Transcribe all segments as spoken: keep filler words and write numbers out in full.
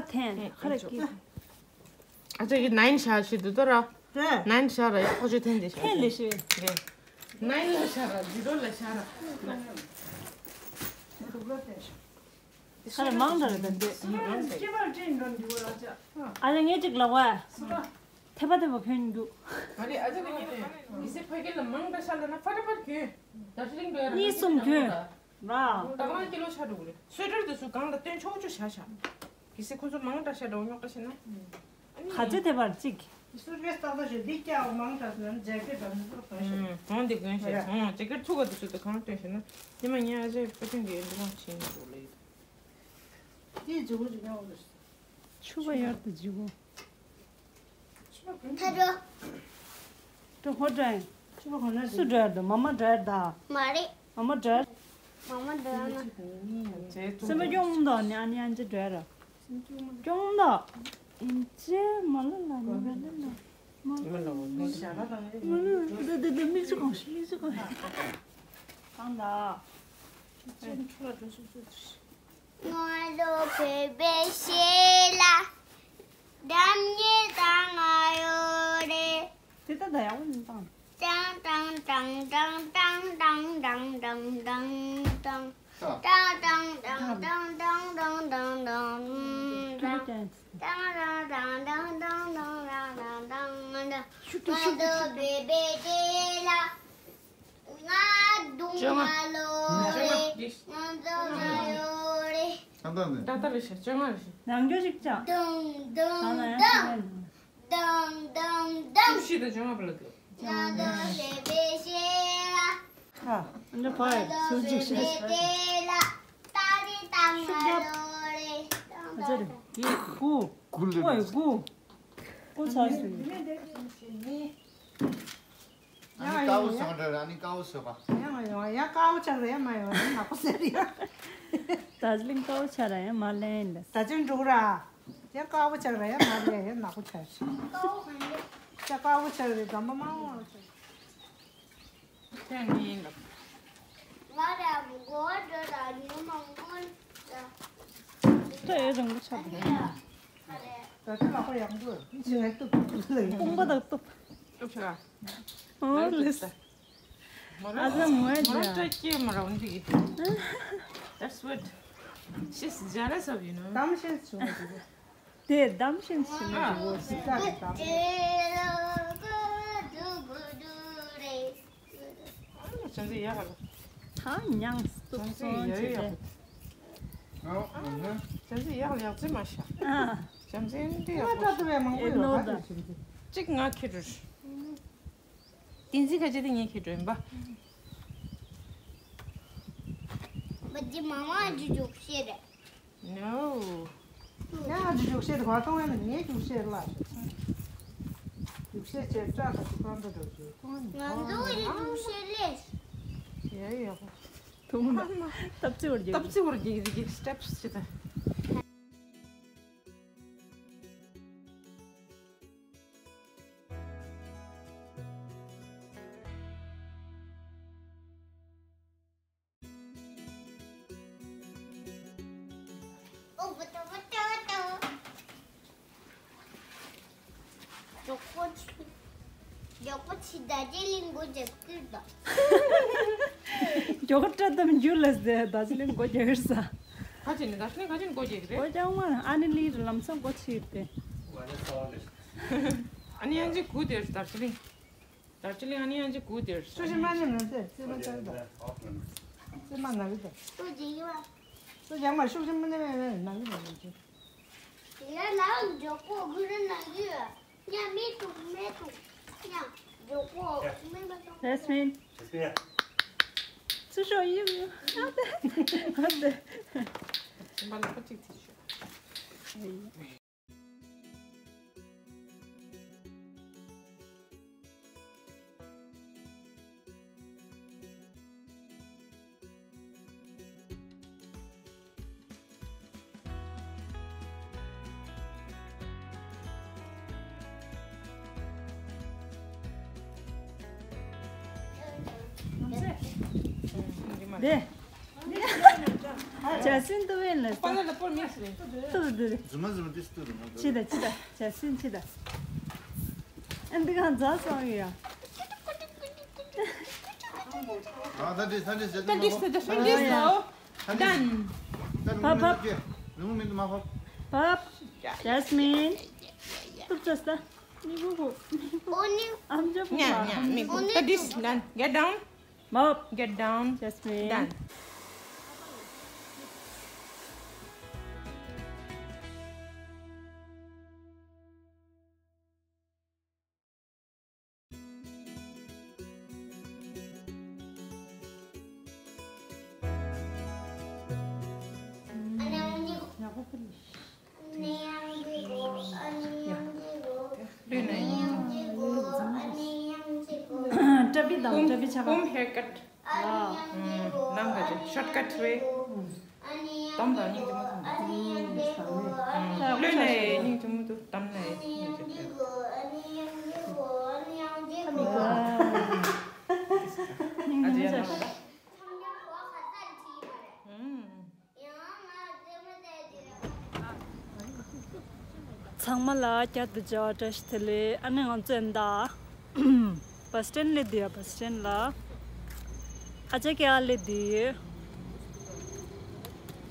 ཐེན་ཁ་རེ་ཀི། ཨ་ཅག་གི་ནའིན་ཤ་ཞིག་འདུག་ད་ར། ནའིན་ཤ་ར་ཡག་པོ་ཅིག་ཐེན་དེ་ཤ། ཐེན་ལེ་ཤི་བས། ནའིན་ལ་ཤ་ར་ཛི་རོ་ལ་ཤ་ར། ཁ་རེ་མང་དྲགས་རེད་ད་འདི། ཨ་ལེ་ངས་ཅིག་ལབ་བ། ཐེ་པ་ཐེ་པ་གྱོན་འདུག་ཨ་ལེ་ཨ་ཅག་གི་ནི་ཡི་སེ་ཕ་གི་ལ་མང་དྲགས་ཤ་ལ་ན་ཕ་ཏ་ཕར་གྱོན། ད་ཤི་ལིང་འགྲོ་ཡ་ར། གཉིས་གསུམ་གྱོན། ར། ད་གང་ཀི་ལོ་ཆ་འགྲོ་གི་རེད། སུ་ཊར་དེ་ཚོ་གང་ལ་སྟོན་ཆོག་ཆོག་བྱ་བྱ། གལ་སྲིད་ཁོ་ཚོ་མང་དྲགས་ཤ་འདྲ་བོ་ཉོག་དྲགས་ཤ་ན། ཨ་ནི། ག་ཚོད་དེ་བར་གཅིག་སུ་ཊ་གེ་སི་ཏག་ཏག་ཞིག་འདི་སྐྱ་བོ་མང་དྲགས་ན་ཇེ་ཀེ་ཊི་དང་འདི་ཚོ་གོན་ཤ། ཨུམ། གོན་དེ་གོན་ཤ། ར། ཨོ་ཇེ་ཀེ་ཊི་ཚུགས་པ་དེ་ཚོ་དེ་གང་སྟོན་ཤ་ན། ཉི་མ་ཉལ་ཨ་ཅེ་པ་ཐུན་གྱི་འདི་གང་ཕྱིན་འགྲོ་ལེ། དེ་ཇི་གོ་ཇི་ཉལ་འོ་ལེ། ཆུ་བ་ཡར་དུ་ཇི་གོ། ཐ་རུ། ཏུ་ཧོ་ཌ་རའི། སུ་ཌ་རའི་ད། མ་མ་ཌ་རའི་ད། མ་རེད། མ་མ་ཌ་རའི། མ་མ་ཌ་རའི་ན། སེམས་པ་སྐྱོང་མི་འདུག་ཨ་ནི་ཨ་ནི་ཨ་ཅེ་ཌ་རའི་ར། སྐྱོང་མི་འདུག་ཨིན་ཅེ་མ་ལ་ལ་ནི་ལ་ལ་ལ། མ་ལ་ལ་ལ། འདི་འདི་འདི་མིག་ཆུ་གང་ཤི་མིག་ཆུ་གང་ཤི། གང་ད། ང་ལོ་བོད་པའི་ཤེས་ལ། འགྲམ་ཉེ་དང་ང་ཡོད་རེད། དེ་ལྟ་ད་ཡག་པོ་ཡིན་དང་། ཏང་ཏང་ཏང་ཏང་ཏང་ཏང་ཏང་ཏང་ཏང་། ཏང་ཏང་ཏང་ཏང་ཏང་ཏང་ཏང་ཏང་ཏང་། ཏང་ཏང་ཏང་ཏང་ཏང་ཏང་ཏང་ཏང་ཏང་། ང་ཚོ་བོད་པའི་སྐད་ལ། ང་དུང་ང་ལོ་རེད། ང་ཚོ་ང་ཡོད་རེད། ད་ལྟ་རེད་ཤག་བཅོ་ལྔ་རེད་ཤག་ནང་འགྱོ་ཞིག་ཅག་དང་དང་དང་དང་དང་དང་། བཅུ་བཞི་དང་བཅོ་ལྔ་བར་ལ་འདུག་ང་ཚོ་བོད་པའི་སྐད་ལ། ཨ་འདྲ་བ་ཡ་སུ་ཅིག་ཤེས། ང་ཚོ་བོད་པའི་སྐད་ལ་ཏ་རི་ཏ་ང་ལོ་རེད། ཨ་ཙི་རེད། དེ་དགུ། དགུ་ལ་ཨོ་དགུ། དགུ་ཚར་སོང་། ཨ་ནི་དཀར་པོ་བཟོ་འདྲ་རེད། ཨ་ནི་དཀར་པོ་བཟོ་པ། ཡང་ཡང་ཡང་དཀར་པོ་ཆགས་རེད། ཡང་མ་ཡོང་ཡང་ནག་པོ་ཟེར་ཡང་། ད་ཅི་ལིང་དཀར་པོ་ཆགས་རེད། ཡང་མ་ལེན་ལ། ད་ཅི་འགྲོ་ར། ཡང་དཀར་པོ་ཆགས་རེད། ཡང་མ་ལེན་ཡང་ནག་པོ་ཆགས་རེད། ཡང་དཀར་པོ་ཆགས་རེད། འཛམ་བུ་མང་བ་ཆགས། དེ་ཡིན་ལ། ད་ཡོད་རང་གི་ཆགས་རེད། ད་ལྟ་ལག་པ་ཡག་པོ་ཅི་ངས་གཏུབ་གཏུབ་ལ་ཡིན། དཔུང་པ་དང་གཏུབ། གཏུབ་ཤག་ཨོ་ལེས། ཨ་ཟ་མོ་ཨེ་མོ་ཇ། ཏྲ་ཀྱེ་མ་ར་འོན་ཅིག That's what she's jealous of, you know. གཏམ་བཤད་བྱུང་བ་ཞིག་དེ་གཏམ་བཤད་བྱུང་བ་ཞིག་སི་ཏ་གི་གཏམ། བྱམས་བརྩེ་ཡག་ལ། ཐང་མྱངས་སྟུག་སོང་ཅི་རེད། བྱམས་བརྩེ་ཡག་ལ་ཡག་རྩེ་མ་ཤ། ཨ། བྱམས་བརྩེ་འདི་ཡག་པོ། ཨེ་ནོ་ད། གཅིག་ང་ཁྱེར་འགྲོ། བསྟན་འཛིན་ཁ་ཆེ་དེ་ངས་ཁྱེར་འགྲོ་ཡིན་པ། མ་ཇི་མ་མ་ཇི་འཇུག་ཤེས་རེད། No. ཡང་ང་ཚོ་རྒྱུག་ཤེས་དེ་ག་གཏོང་ཡ་ན་ངའི་རྒྱུག་ཤེས་ལ། རྒྱུག་ཤེས་བྱས་སྐྲག་ག་ཚོད་གང་འདྲ་འགྲོ་རྒྱུ་གཏོང་ཡ་ན། ང་ཚོ་ཡི་རྒྱུག་ཤེས་ལས། ཡ་ཡ། ཐུང་མ། སྟབས་བརྩི་བར་རྒྱུག་སྟབས་བརྩི་བར་རྒྱུག་རྒྱུག་སི་ཊེབ་སི་ཅི་ད། མགྱོགས་པོ་ཆེ། མགྱོགས་པོ་ཆེ་ད་ཅི་ལིང་སྒོ་རྒྱག་གི་ད། མགྱོགས་སྤྲད་དམ་རྒྱུ་ལ་ཟེར་ད་ཅི་ལིང་སྒོ་རྒྱག་གི་ས། ཁ་ཅིག་ནི་ད་ཅི་ལིང་ཁ་ཅིག་ནི་སྒོ་རྒྱག་གི་རེད། སྒོ་རྒྱག་མ་ཨ་ནི་ལི་རེད་ལམ་སང་སྒོ་ཕྱིར་ཏེ། ཨ་ནི་ཡང་ཅིག་གུ་དེར་ད་ཅི་ལིང་། ད་ཅི་ལིང་ཨ་ནི་ཡང་ཅིག་གུ་དེར། སུ་ཞིག་མ་ཉན་ན་ཟེར་རྩེད་མ་ལྟར་དང་། རྩེད་མ་ན་གི་དང་། སུ་ཇི་ཡོད། སུ་ཇང་མ་ཤུགས་ཤིག་མ་ནི་མེད་མེད་ན་གི་དང་། དེ་ལ་ལའང་མགྱོགས་པོ་གུ་རུ་ན་གི་ཡོད། ཉ་མེ་ཏུ་མེ་ཏུ། ཉ་མགྱོགས་པོ་མེ་མ་ཏུ། Jasmine. Jasmine. སུ་ཤོ་ཡིན། ཨ་དེ། ཨ་དེ། སེམས་པ་ལ་ཁ་ཅིག་ཐིག་ཤོ། ལེ། ཨ་ ཇ་སིན་ཏུ་བེན་ལ་པ་ན་ལ་པོར་མིག་སི་རེད། ཏུ་རུ་ཏུ་རུ། རྫུན་མ་རྫུན་མ་ཏིས་ཏུ་རུ་མ་ཏུ། ཕྱི་ད་ཕྱི་ད་ཇ་སིན་ཕྱི་ད། ཨན་ཏི་གང་ཛ་སོང་ཡོད་ཡ། ཨ་ད་ཏིས་ད་ཏིས་ད་ཏིས་ད་ཏིས་ད་ཏིས་ད། Done. Done. Pop, pop. Pop. Jasmine. Pop, just the. Only. I'm just. Yeah, yeah, me. That is done. Get down. Pop. Get down. Jasmine. Done. ཀྲ་བི་དང་ཀྲ་བི་ཆ་ག་ཀུམ་ཧེར་ཀཊ། ནང་ག་ཅིག་ཤོར་ཀཊ་རེད། དམ་དང་སྙིང་རྗེ་མོ་དང་། ལོས་ནས་སྙིང་རྗེ་མོ་དུ་དམ་ནས་སྙིང་རྗེ་མོ། ཚང་མ་ལ་བསྐྱར་དུ་མཇལ་བ་བཀྲ་ཤིས་བདེ་ལེགས། ཨ་ནི་ང་ཚོ་ཡིན་ད། བ་སི་ཊན་སླེབས་དུས་ཡ། བ་སི་ཊན་ལ། ཨ་ཅག་གི་ཨ་སླེབས་དུས།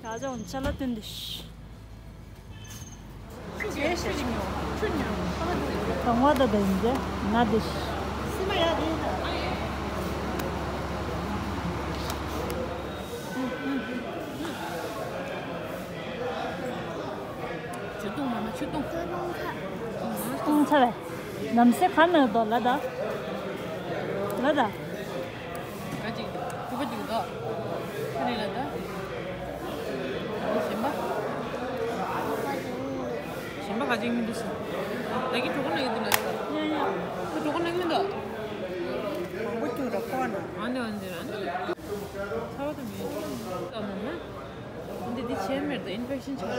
ཨ་ཅག་འོང་ཆ་ལ་སྟོན་དུས། གྲོང་བ་ད་ད་ཡིན་ཏེ་ན་དུས། ཆུ་བཏུང་མ་མ་ཆུ་བཏུང་། བཏུང་ཚར་བས། ནམ་སེ་ཁ་ནག་དོ་ལ་ད། ལ་ད། ག་ཅིག་འདུག་ཁུ་བ་ཅིག་འདུག་ཁ་ནི་ལ་ད། གཞན་པ། གཞན་པ་ག་ཅིག་མི་འདུག་ཟེར། ད་གི་གྲོགས་ན་གི་འདུག་ལ་ད། ཡ་ཡ། ཁོ་གྲོགས་ན་གི་མི་འདུག་མང་པོ་ཅིག་ར་ཁོ་ན། ཨ་ནི་ཨ་ནི་ཨ་ནི། ཚ་བ་དང་མེད་ཀྱང་ད་མ་མ། འདི་འདི་ཆེན་མེར་ད་ཨིན་ཕེག་ཤན་ཆགས་པ་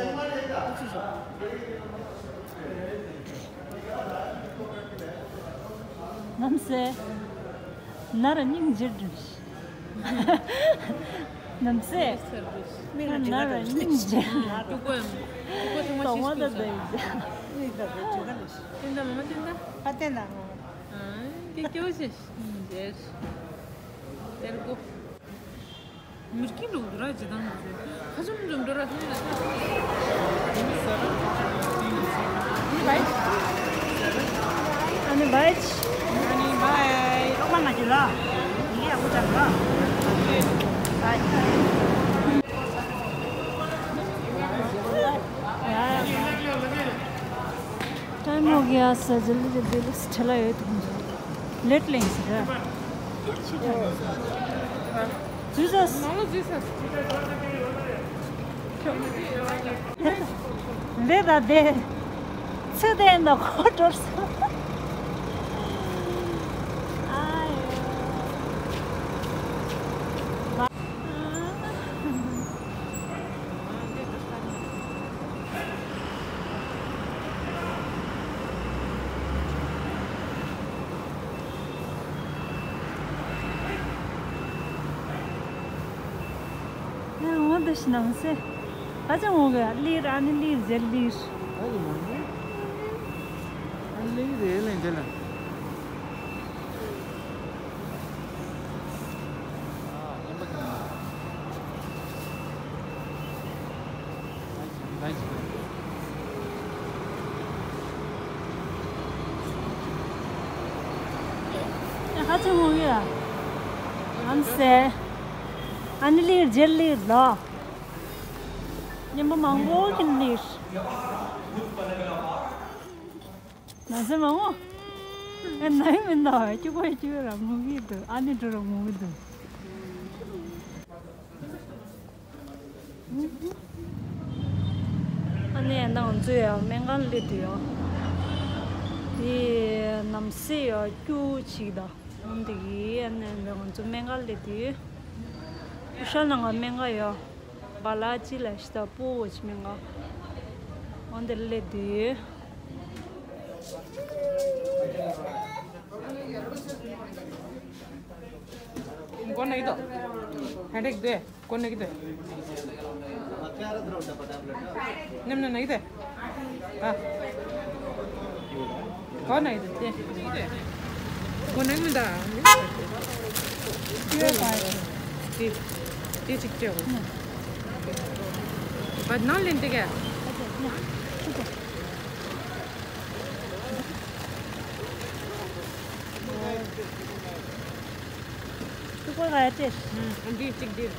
ཨུ་ཚུགས་སོ། ནམ་སེ། ན་ར་སྙིང་རྗེ་འདྲ། ནམ་སེ། ན་ར་སྙིང་རྗེ། ཏུ་གོ་ཡམ། ཏུ་གོ་ཐེངས་མ་ཤིས་ཏུ་སོ། ཏན་ད་མ་མ་ཏན་ད། ཨ་ཏན་ད། ཨ་ཏན་ད། ཨ་ཏན་ད། ཏེར་གོ། མིར་ཀི་ལུག་ར་ཇི་དང་ཁ་ཆུམ་ཆུམ་འགྲོ་ར་ཐུན་ལ་ཐ། ཨ་ནི་བའི། ཨ་ནི་བའི། ཨ་ནི་བའི། རོགས་མ་མ་ཇི་ལ། ཡི་ཡ་ཀུ་ཅང་ལ། བའི། ཡ་ཡ། ཏའི་མོ་གི་ཨ་ས་ཇི་ལི་ཇི་ལི་ལི་སི་ཁྲེ་ལ་ཡོད་དུ་ཁུང་ཇི། ལེད་ལེང་སི་ར། ཅི་ཐ་ཡོད་སི། ཇི་ཟ་སི། ནང་ལ་ཇི་ཟ་སི། ལེད་ད་དེ། ཚེ་དེ་འདི་ཁོ་གྲོར་སི། ཨ་ཡོ། ཡང་འོ་འདི་ཞིག་ནང་སེ། ཨ་ཅག་འོ་གི་ལིར་ཨ་ནི་ལིར་ཟེར་ལིར། ཨ་ནི་མ་ནི། ཨ་ནི་ལིར་ཟེར་ལེན་དེ་ལ། ཧ་ཅང་མོ་ཡ། ཨམ་སེ། ཨ་ནི་ལིར་ཇེར་ལིར་ལོ། ཉམ་པོ་མང་པོ་གིན་ལིར། ན་ཟེར་མང་པོ། ཨེ་ན་ཡི་མིན་ད་ཀྱུ་ཀོ་ཡི་ཀྱུ་ར་མུ་གི་འདུག་ཨ་ནི་འགྲོ་ར་མུ་གི་འདུག་ཨ་ནི་ཨ་ནང་ཚོ་ཡ་སྨན་ཁང་སླེབས་དུས་ཡ། དེ་ནམ་སེ་ཡ་སྐྱུ་ཅིག་དང་འོན་ཏེ་གི་ཨ་ནི་ང་ཚོ་སྨན་ཁང་སླེབས་དུས། ཨུ་ཤ་ནང་ག་སྨན་ཁང་ཡ། བ་ལ་ཅི་ལ་ཤི་ད་པོ་བོ་ཅི་སྨན་ཁང་། འོན་ཏེ་སླེབས་དུས། མགོ་ན་གི་དོ། ཧེ་ཌེག་དེ། མགོ་ན་གི་དོ། Nem ne neydi? Ha. Ko neydi? De. Ko ne mi da? Ti. Ti çıkacak. Bad nan lente gel. Tukur gayet. Hmm, andi çık dir.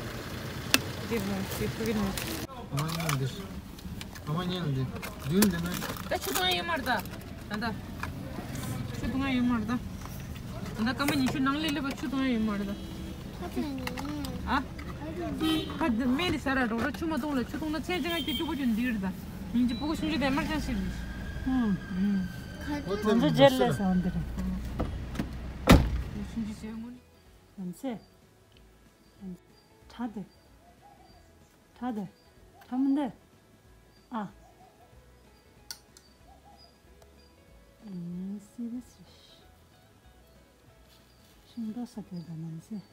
Dir mi? Dir kugin mi? Aman yandı. Aman yandı. Düğün deme. Da şu tane yemar da. Anda. Şu tane yemar da. Anda kama ni şu nang lele bak şu tane yemar da. Ha? Hadi meri sara ro şu ma tong la şu tong la chen chen ki şu bu jun dir da. Ninji bu şu de emergency. Hmm. Hadi. Önce celle sandır. Şimdi şey mi? Önce. Hadi. Hadi. Tamam de. Ah. Hmm, serious. Şimdi o sakıyor da neyse.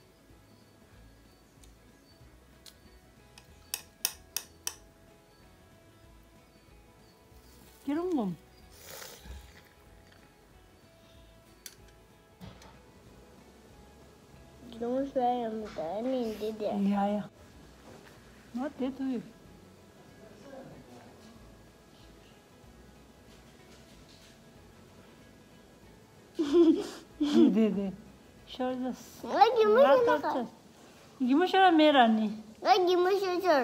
Kirungum. Kirung suayam da nindi de. Ya ya. Ma te tu. དེ་དེ། ཤར་ཟ། ང་གི་མི་ཤོར་ན་ག། གི་མི་ཤོར་མེད་ར་ནི། ང་གི་མི་ཤོར་ཤོར།